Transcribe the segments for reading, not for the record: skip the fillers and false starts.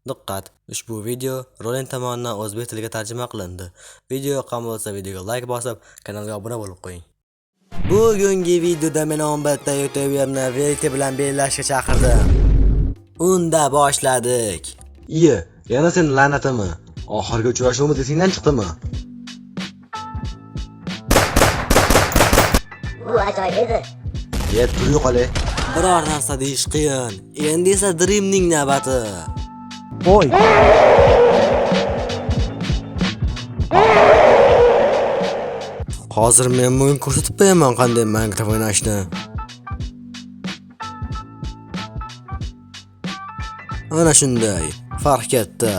Diqqat! Ushbu video Rolen tomonidan o'zbek tiliga tarjima qilindi. Video yoqqan bo'lsa, videoga like bosib, kanalga obuna bo'lib qo'ying. Bugungi videoda men 11 ta youtuberni Verity bilan bellashga chaqirdim. Unda boshladik. Iye, yana sen la'natimi? Oxirgi uchrashuvimiz esingdan chiqdimi? Bu ajoyib edi. Ye, tur yo'qoli. Biror narsa deyish qiyin. Endi esa Dreamning navbati. Voy. Hozir men bunga ko'rsatib qo'yaman qanday Minecraft o'ynashni. Ana shunday, farq katta.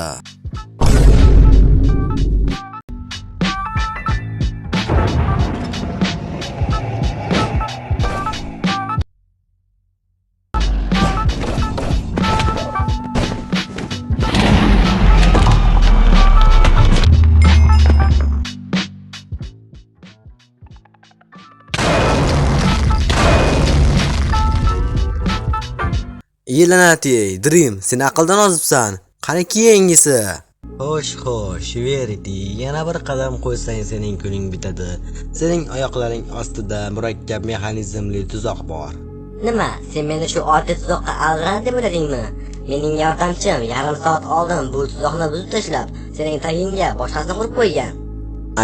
Yelanati, Dream, sen aqldan ozibsan. Qani keyingisi? Xo'sh, xo'sh, Verity, yana bir qadam qo'ysang sening kuning bitadi. Sening oyoqlaring ostida murakkab mexanizmli tuzoq bor. Nima, sen meni shu oddiy tuzoqqa aldanadi deb o'yladingmi? Mening yordamchim yarim soat oldin bu tuzoqni buzib tashlab, sening tagingga boshqasini qurib qo'ygan.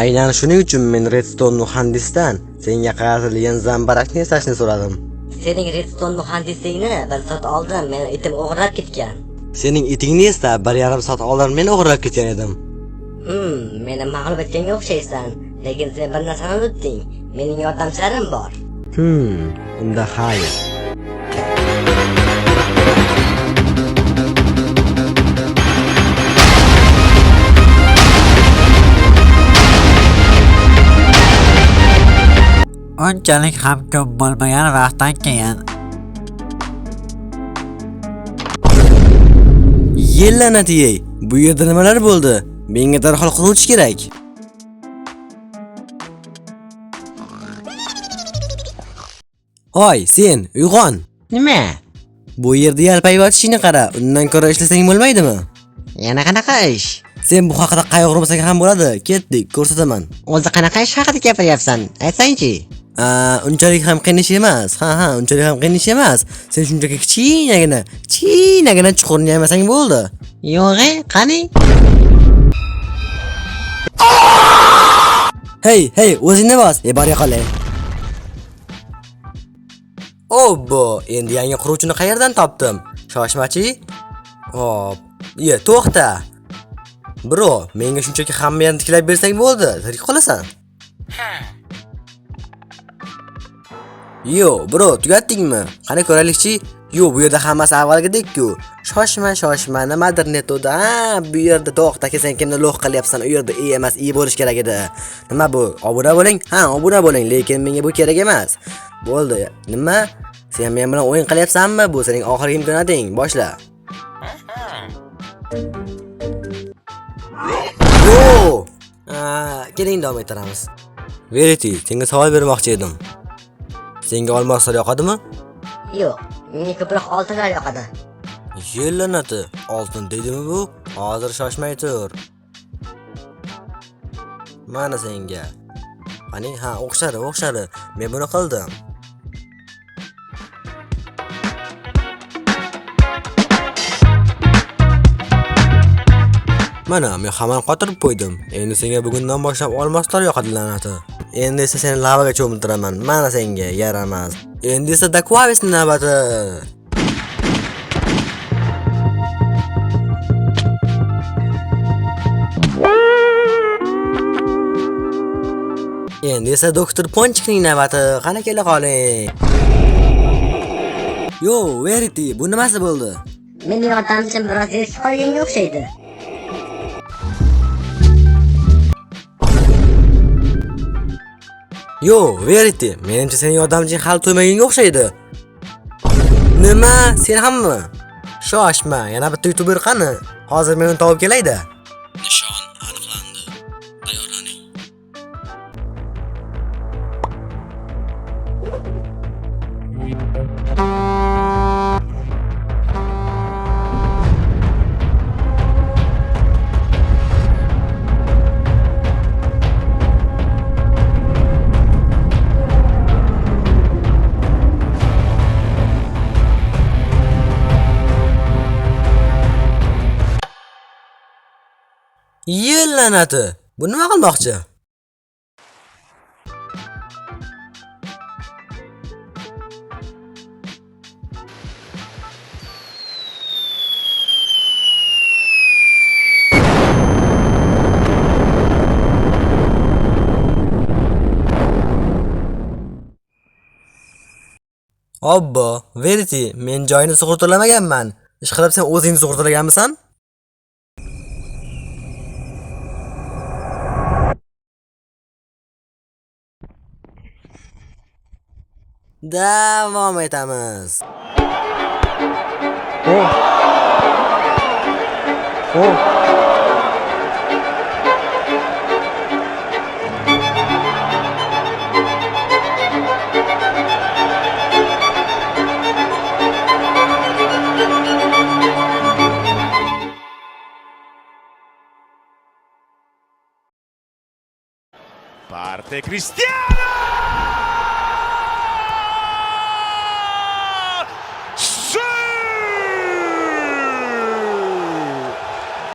Aynan shuning uchun men Redstone muhandisdan senga qaratilgan zambarakni yasashni so'radim. Sening Redstone muhandisingni bir soat oldin meni itim o'g'irlab ketgan. Sening itingni esa 1,5 soat oldin men o'g'irlab ketgan edim. Meni mag'lub etganga o'xshaysan, lekin sen bir narsani unutding. Mening yordamchilarim bor. Unda xayr. Unchalik ham ko'p bo'lmagan vaqtdan keyin Yelanatiyey, bu yerda nimalar bo'ldi? Menga darhol quruvchi kerak. Hoy, sen, uyg'on. Nima? Bu yerda yalpayib yotishingni qara, undan ko'ra ishlasang bo'lmaydimi? Yana qanaqa ish? Sen bu haqida qayg'urmasang ham bo'ladi. Ketdik, ko'rsataman. O'zi qanaqa ish haqida gapiryapsan? Aytsangchi. Unchalik ham qiyin ish emas. Ha, unchalik ham qiyin ish emas. Sen shunchaki kichkinagina chuqurni yamasang bo'ldi. Yo'g'i, qani? Hey, hey, o'zingni bos. Bor yo'qol. Obbo, endi yangi quruvchini qayerdan topdim? Shoshmachi? Hop, ye, to'xta. Bro, menga shunchaki hamma yerni tiklab bersang bo'ldi, tirik qolasan. Yo, bro, tugatdingmi? Qani ko'raylikchi? Yo, bu yerda hammasi avvalgidek-ku. Shoshma, shoshma, nimadir netoda. Ha, bu yerda to'xta, sen kimni lo'q qilyapsan? U yerda E emas, I bo'lish kerak edi. Nima bu? Obuna bo'ling. Ha, obuna bo'ling, lekin menga bu kerak emas. Bo'ldi. Nima? Sen men bilan o'yin qilyapsanmi? Bu sening oxirgi imkoniyating. Boshla. Yo! Keling davom ettiramiz. Verity, senga savol bermoqchi edim. Senga olmoslar yoqadimi? Yo'q, menga ko'proq oltinlar yoqadi. Yelanati, oltin deydimi bu? Hozir shoshmay tur. Mana senga. Qani, ha, o'xshadi, o'xshadi. Men buni qildim. Mana, men hammani qotirib qo'ydim. Endi senga bugundan boshlab olmoslar yoqadi la'nati. Endi esa seni lavaga cho'miltiraman. Mana senga yaramas. Endi esa Dakwavisning navbati. Endi esa Doktor Ponchikning navbati. Qani kela qoling. Yo, Verity, bu nimasi bo'ldi? Mening yordamchim biroz zerikib qolganga o'xshaydi. Yo, Verity, menimcha sening yordamching hali to'ymaganga o'xshaydi. Nima? Sen hammi? Shoshma, yana bitta youtuber qani? Hozir men uni topib kelayda. Nishon aniqlandi. Tayyorlaning. Yil la'nati. Bu nima qilmoqchi? Obbo, Verity, men joyini sug'urtalamaganman. Ishqilib sen o'zingni sug'urtalaganmisan? Davom etamiz. Parte Cristiano!